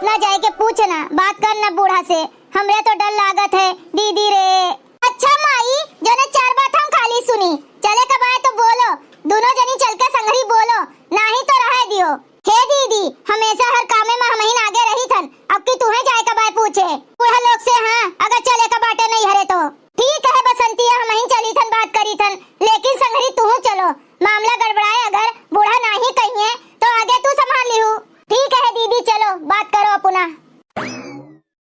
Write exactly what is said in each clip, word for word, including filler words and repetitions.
ना जाए के पूछ ना, बात कर ना बूढ़ा से, हमरे तो डर लागत है दीदी रे। अच्छा माई, जने चार बात हम खाली सुनी, चले के बाय तो बोलो, दोनों जनी चल के संगरी बोलो, नाही तो रहे दियो। हे दीदी, हमेशा हर कामे में हमहिन आगे रही थन, अब की तुहे जाए के बाय पूछे बूढ़ा लोग से? हाँ, अगर चले के बाटे नैहरे तो ठीक है बसंतिया, हमहिन चली थन, बात करी थन, लेकिन संगरी तुहू चलो, मामला गड़बड़ाए अगर बूढ़ा नाही कहिए तो आगे तू संभाल लिहू। ठीक है दीदी, चलो बात करो अपना।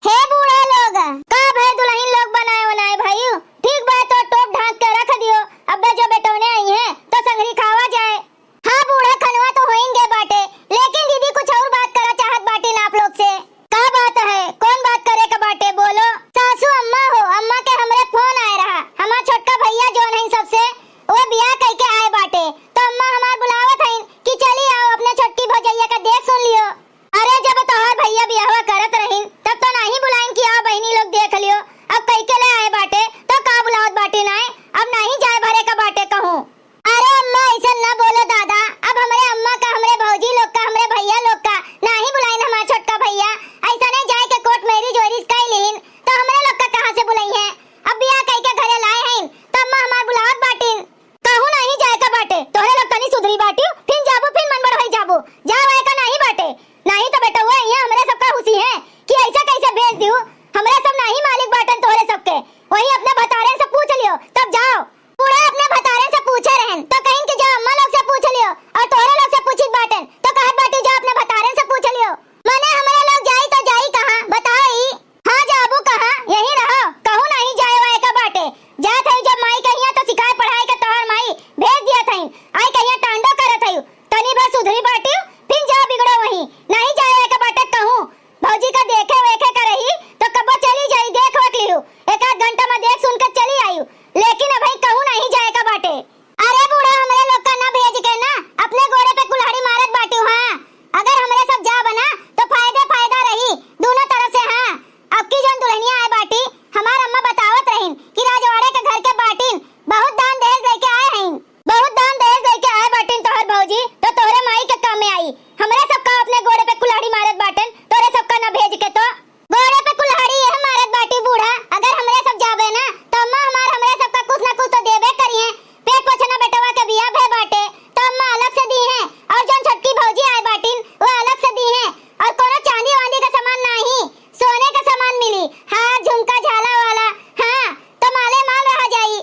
हे बूढ़ा लोग, का भय दुलहिन लोग बनाए ओनाए भइउ? ठीक बा तो टोप ढांक के रख दियो, अब्बे जो बेटौने अइहें तो संगरी खावा जाए। हाँ बूढ़ा, खनवा तो होइन गे बाटे, लेकिन दीदी कुछ और बात करा चाहत बाटिन आप लोग से। का बात है? कौन बात करे के बाटे? बोलो। सासू अम्मा हो, अम्मा के हमरे फोन आए रहा, हमार छोटका भैया जौन हइन सबसे, वो बियाह कइके आए बाटे, तो अम्मा हमार बुलावत हइन कि चली आओ अपने छोटकी भौजैया का देख सुन लियो। अरे जब तोहार भैया बियाहवा करत रहिन तब तो नाही बुलाइन कि आओ बहिनी लोग देख लियो, अब कइके ले आए बाटे तो का बुलावत बाटिन आए, अब नाही जाए भरे का बाटे कहूँ। अरे अम्मा, ऐसन ना बोलो दादा, अब हमरे अम्मा का, हमरे भौजी लोग का, हमरे भैया लोग का नाही बुलाइन हमार छोटका भैया, ऐसने जाए के कोर्ट मैरिज वैरिज कई लिहिन, तो हमरे लोग का कहाँ से बुलइहें? अब बियाह कई के घरे लाए हइन, तो अम्मा हमार बुलावत बाटिन। कहूँ नाही जाए का बाटे, तोहरे लोग तनी सुधरी बाटिउ, फिन जाबू, फिन मन बढ़ होई जाबू, जाए वाए का नाही बाटे, नाही तो बेटउआ यहाँ हमरे सबका हुसी है कि ऐसा कैसे भेज दिउ, हमरे सब नाही मालिक बाटन तोहरे सबके, वही अपने भतारे से पूछ लियो, तब जाओ। बूढ़ा अपने भतारे से पूछे रहन, तो कहिन कि जाओ अम्मा लोग से पूछ लियो, और तोहरे लोग से पूछित बाटन, तो कहत बाटी जाओ अपने भतारे से पूछ लियो। मने हमरे लोग जाई तो जाई कहाँ, बताओ ई? हाँ जाबू कहाँ, यहीं रहो, कहूँ नहीं जाए वाए का बाटे। जात हई जब माई कहिया तो सिखाए पढ़ाए के तोहार माई भेज दिया थई, आई कहिया टांडो करत हई, तनी भर सुधरी बाटिउ, फिर जाओ बिगड़ो वहीं, नहीं जाए वाए का बाटे कहूँ। भौजी का देखे वेखे का रही तो कब्बो चली जाई, देख वेख लिहू, एक आध घंटा में देख सुन के चली आयु, लेकिन अबही कहूँ नहीं जाए का बाटे। अरे बूढ़ा, हमरे लोग का ना भेज के ना अपने गोड़े पे कुल्हाड़ी मारत बाटिउ। हाँ, अगर हमरे सब जाब ना तो फायदे फायदा रही दोनों तरफ से। हाँ, अब की जौन दुल्हनिया आए बाटी, हमार अम्मा बतावत रहीन कि राजवाड़े के घर के बाटिन, बहुत दान दहेज लेके आए हईन। बहुत दान दहेज लेके आए बाटिन तोहर भौजी, तो तोहरे माई के काम में आई। हमरे सब का अपने गोड़े पे कुल्हाड़ी मारत बाटन, तोहरे सब का ना भेज के तो। गोड़े पे कुल्हाड़ी यह मारत बाटी बूढ़ा, अगर हमरे सब जाबे ना, तो अम्मा हमार हमरे सब का कुछ ना कुछ तो देबे करिहें। पेट पोछना बेटवा के बियाह भे बाटे, तो अम्मा अलग से दीहें, और जौन छोटकी भौजी आए बाटिन, वो अलग से दीहें, और कोनो चांदी वांदी का सामान नाही, सोने का सामान मिली, हार, झुमका, झाला वाला। हाँ, तो माले माल रहा जाई।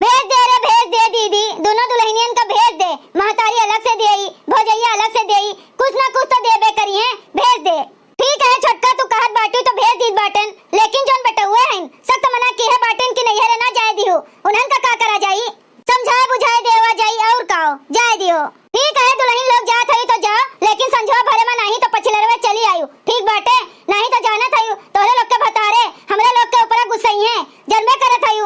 भेज दे रे, भेज दे दीदी, दोनों दुल्हनियन का भेज दे। महतारी अलग से देई, भौजैया अलग से देई, कुछ ना कुछ तो देबे करिहें, भेज दे। ठीक है छोटका, तू कहत बाटू तो भेज दीत बाटन, लेकिन जौन बेटउए हईन, सख्त मना किहे बाटन कि नैहरे ना जाए दिहू, उन्हन का का करा जाई? समझाए बुझाए देवा जाई, और काओ, जाए दियो। ठीक है दुल्हन लोग जात हई तो जाओ, लेकिन संझवा भरे में नाही तो पछिलरवे चली आयु, ठीक बाटे? नाही तो जानत हई तोहरे लोग के भतारे हमरे लोग के ऊपर गुस्सई हैं, जनबे करत हई।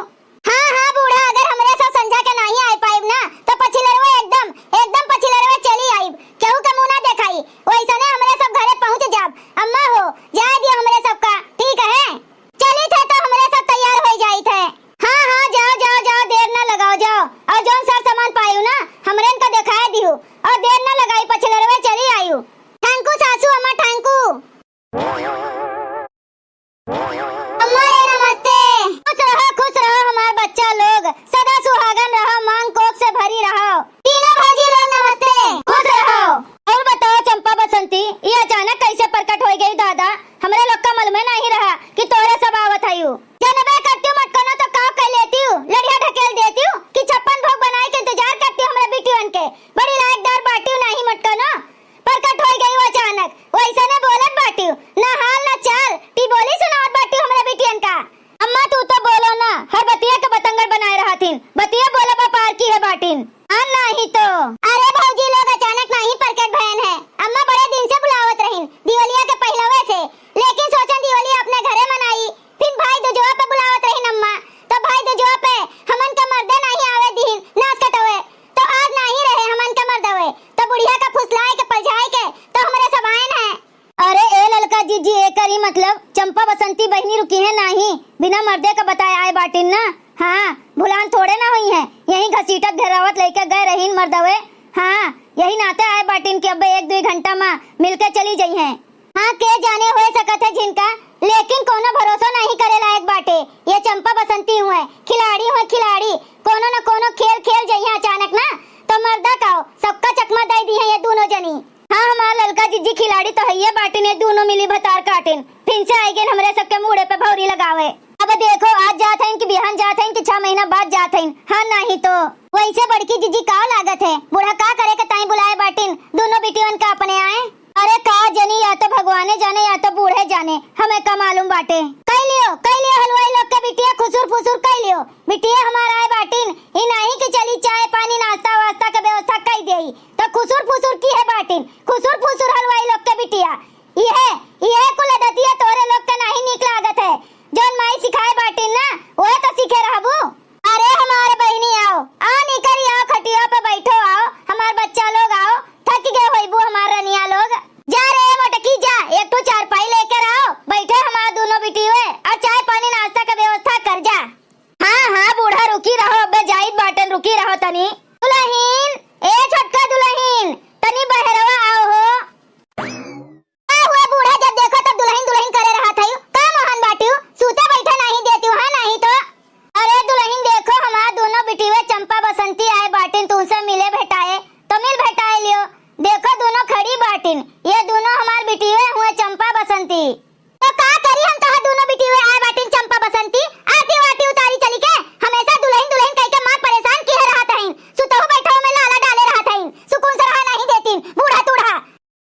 हाँ, हाँ बूढ़ा, अगर हमरे सब संझा के नाही आए पाइब ना, तो पछिलरवे एकदम, एकदम पछिलरवे चली आइब। केहू के मुंह ना देखाई, वैसने हमरे सब घरे पहुँच जाब। अम्मा हो, जाए दियो हमरे सब का, ठीक है? चलित है तो हमरे सब तैयार हो जाइत है। हाँ, हाँ, जाओ, जाओ, जाओ, देर ना लगाओ, जाओ। और जौन सर सामान पायू ना, हमरे इनका देखाए दिहू, और देर ना लगाई, पछिलरवे चली आयू। ठांकू सासू अम्मा, ठांकू। अम्मा रे नमस्ते। खुश रहो, खुश रहो हमार बच्चा लोग, सदा सुहागन रहो, मांग कोख से भरी रहो। तीनों भौजी लोग नमस्ते। खुश रहो। और बताओ चंपा बसंती, ये अचानक कैसे प्रकट हो गई दादा? हमरा लोग का मालूम नहीं रहा कि तोहरे सब आवत हयू। जनबे करती मटकनो तो काव कर लेती, लड़िया ढकेल देती कि छप्पन भोग बनाए के इंतजार करती हमरा बिटियन के। बड़ी लायकदार बाटी नहीं मटकनो। प्रकट होई गई अचानक, वैसने बोलत बाटिउ, ना हाल ना चाल, टिबोली सुनावत बाटिउ हमरे बिटियन का। अम्मा तू तो बोलो ना, हर बतिया के बतंगड़ बनाए रहथिन, बतिया बोला बा पार की है बाटिन। आ नाही तो। अरे भौजी लोग अचानक नाही प्रकट भयन है, अम्मा बड़े दिन से बुलावत रहिन, दिवलिया के पहिलवे से, लेकिन सोचन दिवलिया अपने घरे मनाई, फिर भाई दूजवा पे बुलावत रहिन अम्मा, तो भाई दूजवा पे हमन के मर्दे नाही आवे दिहिन, नास कटवे, तो आज नाही रहे हमन के मर्दवे, तो बुढ़िया का फुसलाए के पलझाए के तो हमरे सब आयन है। अरे ए ललका जीजी, एकर ई मतलब चंपा बसंती बहिनी रुकी है नाही, बिना मर्दे का बताए आए बाटिन ना। हाँ, भुलान थोड़े ना हुई है, यही घसीटत घेरावत लेके गए रहीन मर्दवे। हाँ, यही नाते आए बाटिन कि अब एक दुई घंटा मा मिलके चली जइहें। हाँ, के जाने, होइ सकत है जिनका, लेकिन कोनो भरोसो नाहीं करे लायक बाटे। ये चंपा बसंती हुए, खिलाड़ी हुए, खिलाड़ी। कोनो न कोनो खेल खेल जइहें अचानक ना, तो मर्दा का हो, सबका चकमा दइ दिहे ये दूनो जनी। हाँ, हमार ललका जिज्जी खिलाड़ी तो हइये बाटिन, ये दूनो मिली भतार काटिन। फिन से आइ गइन हमरे सबके मूड़े पे भौरी लगावे। अब देखो, आज जात हइन कि बिहान जात हइन कि छह महीना बाद जात हइन। हाँ, नाहीं तो। वइसे बड़की जिज्जी का लागत है, बूढ़ा का करे के ताईं बुलाए बाटिन दूनो बिटियन का अपने आए? अरे का जनी, या तो भगवाने जाने या तो बूढ़े जाने, हमें का मालूम बाटे। कइ लियो, कइ लियो हलवाई लोग के बिटिया, खुसुर फुसुर कइ लियो। बिटिया हमार आए बाटिन, ई नाहीं कि चली चाय पानी नाश्ता वास्ता के व्यवस्था कइ देई, तो खुसुर फुसुर किहे बाटिन, खुसुर फुसुर हलवाई लोग के बिटिया। इहे, इहे कुल अदतिया तोहरे लोग के नाहीं नीक लागत है। जौन माई सिखाए बाटिन ना, ओहे तो सीखे रहबू। अरे हमार बहिनी आओ, आओ निकरी आओ, खटिया पे बैठो आओ, हमार बच्चा लोग आओ, थक गए होइबू हमार रनिया लोग। जा रे मोटकी जा, एक ठो चारपाई लेकर आओ, बैठे हमार दूनो बिटिवे, और चाय पानी नाश्ता के व्यवस्था कर जा। हाँ, हाँ बूढ़ा रुकी रहो, अबे जाइत बाटन, रुकी रहो तनी। दुलहिन, ए छोटका दुलहिन, तनी बहरवा आओ हो। का हुआ बूढ़ा, जब देखो तब दुलहिन दुलहिन करे रहत हइउ, का मोहन बाटिउ, सूते बैठे नाहीं देतिउ, हाँ नाहीं तो। अरे दुलहिन देखो हमार दूनो बिटिवे चंपा बसंती आए बाटिन, तुमसे मिले भेटाए, तो मिल भेटाए लियो। देखो दूनो खड़ी बाटिन, ये दूनो हमार बिटिवे हुए चंपा बसंती। तो का करी हम तोहार दूनो बिटिवे आए बाटिन चंपा बसंती, आरती वारती उतारी चली के, हमेशा दुलहिन दुलहिन कहि के मार परेशान किहे रहत हइन, सुतहु बैठहु में लाला डाले रहत हइन, सुकून से रहा नाहीं देतिन, बूढ़ा तूढ़ा।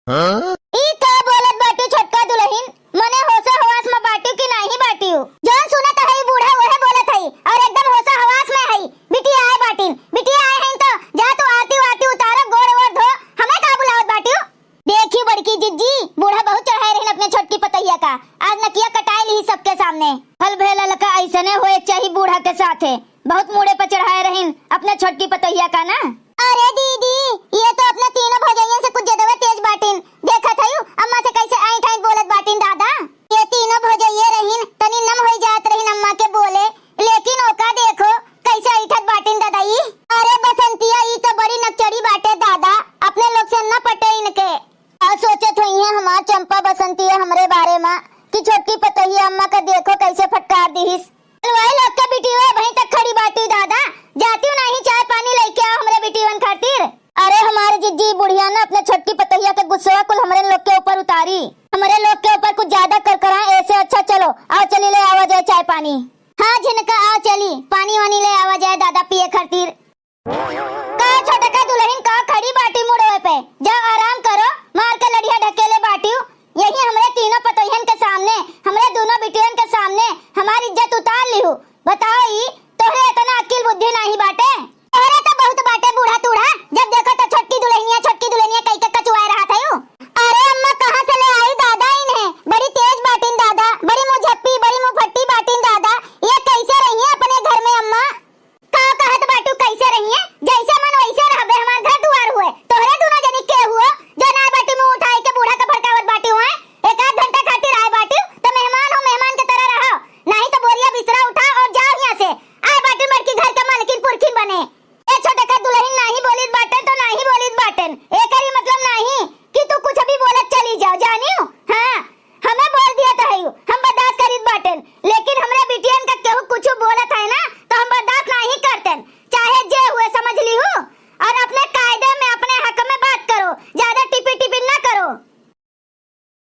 हाँ? ई का बोलत बाटिउ छोटका दुलहिन? मने होशे हवास में बाटिउ कि नाहीं बाटिउ? जौन सुनत है ई बूढ़ा उहे बोलत है, और एकदम होशे हवास में है। बिटिया आए बाटिन, बिटिया आए हैं तो जा तू आरती वारती उतारो, गोड़ वोड़ धो, हमें का बुलावत बाटिउ? देखिउ बड़की जिज्जी, बूढ़ा बहुत चढ़ाए रहिन अपने छोटकी पतोहिया का, आज नकिया कटाए लिही सबके सामने। हल भे ललका, ऐसने होए चाही बूढ़ा के साथे, बहुत मूड़े पर चढ़ाए रहिन अपने छोटकी पतोहिया का ना। अरे दीदी, ये तो अपने तीनों भौजइयन से कुछ ज्यादा तेज बाटिन। देखत हइउ, अम्मा से कैसे ऐंठ ऐंठ बोलत बाटिन दादा। ये तीनों भौजइये रहिन, तनी नम होई जात रहिन अम्मा के बोले, लेकिन ओका देखो, कैसे ऐंठत बाटिन दादा ई। अरे बसंतिया, ई तो बड़ी नकचरी बाटे दादा, अपने लोग से न पटे इनके। का सोचत होइहें हमार चंपा बसंतिया हमरे बारे मा कि छोटकी पतोहिया अम्मा का देखो कैसे फटकार दिहिस। हलवाई लोग के बिटिवे अबहीं तक खड़ी बाटिउ दादा, जातिउ नाहीं चाय पानी लइके आओ हमरे बिटिवन खातिर। अरे हमार जिज्जी, बुढ़िया ना अपने छोटकी पतोहिया के गुस्सवा कुल हमरे लोग के ऊपर उतारी, हमरे लोग के ऊपर कुछ ज्यादा कर कराए, ऐसे अच्छा चलो आओ चली ले आवा जाए चाय पानी। हाँ झिनका आओ चली पानी वानी ले आवा जाए दादा पिए खातिर। का छोटका दुलहिन का खड़ी बाटी मुड़वे पे? जाओ आराम करो, मार के लड़िया ढकेले बाटिउ। यही हमरे तीनों पतोहियन के सामने, हमरे दूनों बिटियन के सामने हमार इज्जत उतार लिहू। बताओ ई, तोहरे इतना अक्किल बुद्धि नाहीं बाटे? तोहरे तो बहुत बाटे बूढ़ा तूढ़ा, जब देखो तो छोटकी दुलहिनिया, छोटकी दुलहिनिया कहि के कचुआए रहत हइउ। अरे अम्मा कहाँ से ले आई दादा इन्हें? बड़ी तेज बाटिन दादा, बड़ी मुँह झप्पी, बड़ी मुँह फट्टी बाटिन दादा। ये कैसे रहिहें अपने घर में अम्मा? का कहत बाटू, कैसे रहिहें? जैसे मन वैसे रहबे, हमार घर दुआर हुए। तोहरे दूनों जनी के हुओ, जो नार बाटी मुँह उठाई के बूढ़ा के भड़कावत बाटी हुए। एक आध घंटा खातिर आए बाटी, तो मेहमान हो, मेहमान के तरह रहो, नाहीं तो बोरिया बिस्तरा उठाओ और जाओ यहाँ से। आए बाटी बड़की घर के मालकिन पुरखिन बने। ए छोटका दुलहिन नाहीं बोलित बाटन तो नाहीं बोलित बाटन, एकरी मतलब नाहीं कि तू कुछ भी बोलत चली जाओ, जानियो? हाँ, हमें बोल दिया तो है, हम बर्दाश्त करित बाटेन, लेकिन हमरे बिटियन का केहू कुछ बोलत है ना, तो हम बर्दाश्त नाहीं करतेन, चाहे जे हुए समझ लिहू। और अपने कायदे में अपने हक में बात करो, ज्यादा टिपी टिपी ना करो।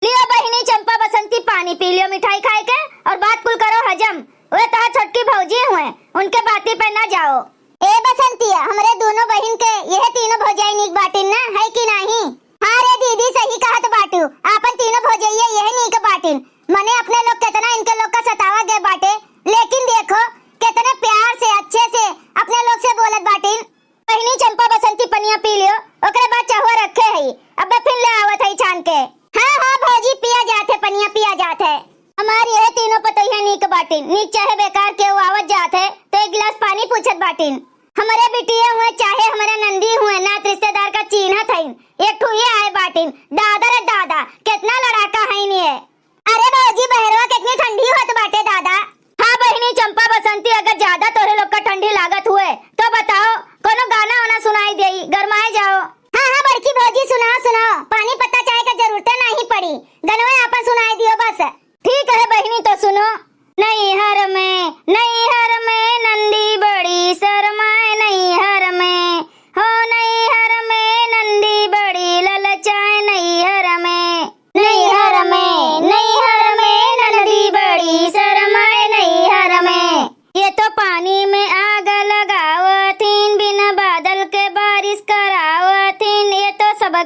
लियो बहिनी चंपा बसंती पानी पी लियो मिठाई खाए के और बात कुल करो हजम। वे तोहार छोटकी भौजी हुए, उनके बाती पे ना जाओ। ए बसंतिया, हमरे दूनों बहिन के यह तीनों भौजाई नीक बाटिन ना, है कि नाहीं? हाँ रे दीदी, सही कहत बाटू, आपन तीनों भौजइये यह नीक बाटिन। मने अपने लोग केतना इनके लोग का सतावा गए बाटे, लेकिन देखो केतने प्यार से, अच्छे से अपने लोग से बोलत बाटिन। बहिनी चंपा बसंती पनिया पी लियो, ओकरे बाद चहुआ रखे हई, अब्बे फिर ले आवत हई छान के। हाँ, हाँ भौजी, पिया जात है पनिया, पिया जात है। हमार यह तीनों पतोहिया नीक बाटिन, नीक चाहे बेकार केहू आवत जात है तो एक गिलास पानी पूछत बाटिन। हमरे बिटिया हुए चाहे हमरे नंदी हुए, नात रिश्तेदार का चीन्हत हईन, एक ठो ये आए बाटिन। दादा रे दादा, केतना लड़ाका हईन ये। अरे भौजी, बहरवा केतनी ठंडी होत बाटे दादा। हाँ बहिनी चंपा बसंती, अगर ज्यादा तोहरे लोग का ठंडी लागत हुए तो बताओ, कोनो गाना वाना सुनाई देई, गरमाए जाओ। हाँ, हाँ बड़की भौजी, सुनाओ, सुनाओ, पानी पत्ता चाय का जरूरते नाहीं पड़ी, गनवा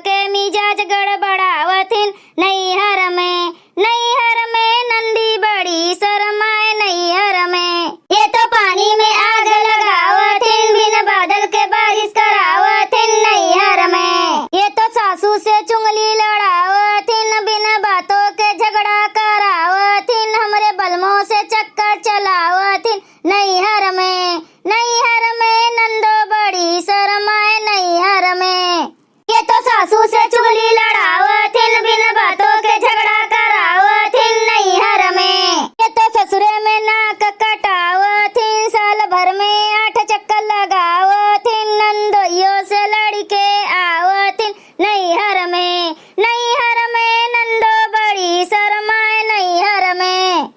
के मिजाज गड़बड़ावथिन नैहर में। नैहर में नंदी बड़ी शरमाए नैहर में। ये तो पानी में आग लगावथिन, बिन बादल के बारिश करावथिन नैहर में। ये तो सासू से चुंगली लड़ावथिन, बिन बातों के झगड़ा करावथिन, हमरे बलमों से चक्कर चलावथिन नैहर में। नैहर में नंदो बड़ी शरमाए नैहर में। ये तो सासू से चुगली लड़ावथिन, बिन बातों के झगड़ा करावथिन नैहर में। ये तो ससुरे में नाक कटावथिन, साल भर में आठ चक्कर लगावथिन, नंदोइयो से लड़के आवथिन नैहर में। नैहर में नंदो बड़ी शरमाए नैहर में।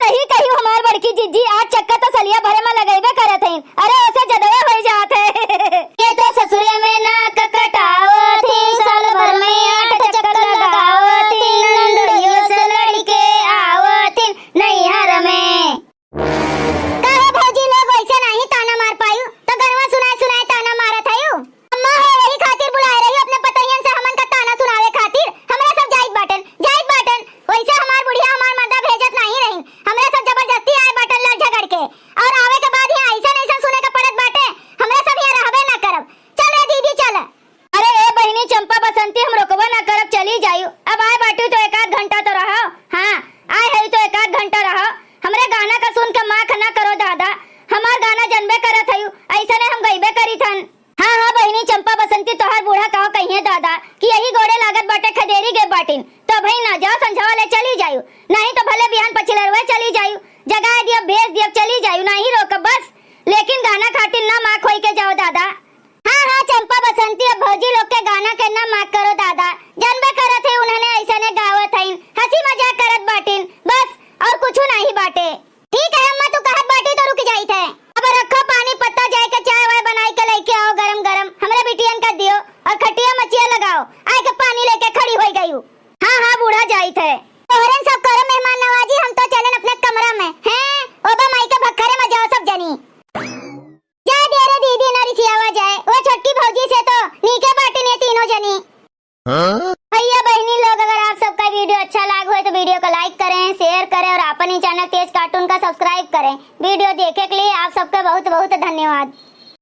सही कही हमार बड़की जिज्जी, आठ चक्कर तो सलिया भरे में लगइबे करत हईन। अरे, ओसे जदवा होइ जात है। ये तो ससुरे में नाक कटावथिन, साल भर में आठ चक्कर लगावथिन, नंदोइयो से लड़के आवथिन नैहर में। काहे भौजी लोग वैसे नाही ताना मार पायू, तो गनवा सुनाए सुनाए ताना मारत हयू। अम्मा हो, यही खातिर बुलाए रही अपने पतोहियन से हमन का ताना सुनावे खातिर। हमरा सब जाइत बाटन, जाइत बाटन। वैसे हमार बुढ़िया हमार मर्दा भेजत नाही रही, हमरा सब जबरदस्ती आए बाटन लड़ झगड़ के। और आवे के बाद यहाँ ऐसन ऐसन सुने के पड़त बाटे, हमरा सब यहाँ रहबे ना करब। चल रे दीदी, चल। अरे ए बहिनी चंपा बसंती, हम रोकबो ना करब, चली जायू। अब आए बाटू तो एक आध घंटा तो रहो। हाँ, आए है तो एक आध घंटा रहो। हमरे गाना का सुन के माख ना करो दादा, हमार गाना जनबे करत हयू, ऐसने हम गइबे करी थन। हाँ, हाँ, बहिनी चंपा बसंती, तोहार बूढ़ा कहो कहिए दादा कि यही गोड़े लागत बाटे, खदेरी गे बाटिन, तो भाई ना जाओ, संझवा ले चली जायू, नहीं तो भले बिहान पछिलरवे चली जायू, जगाए दियब, भेज दियब, चली जायू, नहीं रोकब बस, लेकिन गाना खातिर ना माख होई के जाओ दादा। हाँ, हाँ, चंपा बसंती, अब भौजी लोग के गाना के ना माख करो दादा, जानबे करत है उन्हने ऐसने गावत हईन, हंसी मजाक करत बाटिन, बस और कुछ नहीं बाटे। ठीक है अम्मा, तू कहत बाटी तो रुक जाइत है। अब रखो पानी पत्ता, जाए के चाय वाय बनाई के लेके आओ गरम गरम, हमरे बिटियन का दियो और खटिया मचिया लगाओ, आए के पानी लेके खड़ी होई गयू। हाँ, हाँ, बूढ़ा जाइत है। तोहरन सब करो मेहमान नवाजी, हम तो चलन अपने कमरा में। हैं, ओबा माई के भक्खरे में जाओ सब जनी। जाए दे रे दीदी, ना रिसियावा जाए, वो छोटकी भौजी से तो नीके बाटिन ये तीनों जनी। हाँ? भैया बहिनी लोग, अगर आप सबका वीडियो अच्छा लाग होए तो वीडियो को लाइक करें, शेयर करें और आपन ही चैनल तेज कार्टून का सब्सक्राइब करें। वीडियो देखे के लिए आप सबका बहुत बहुत धन्यवाद।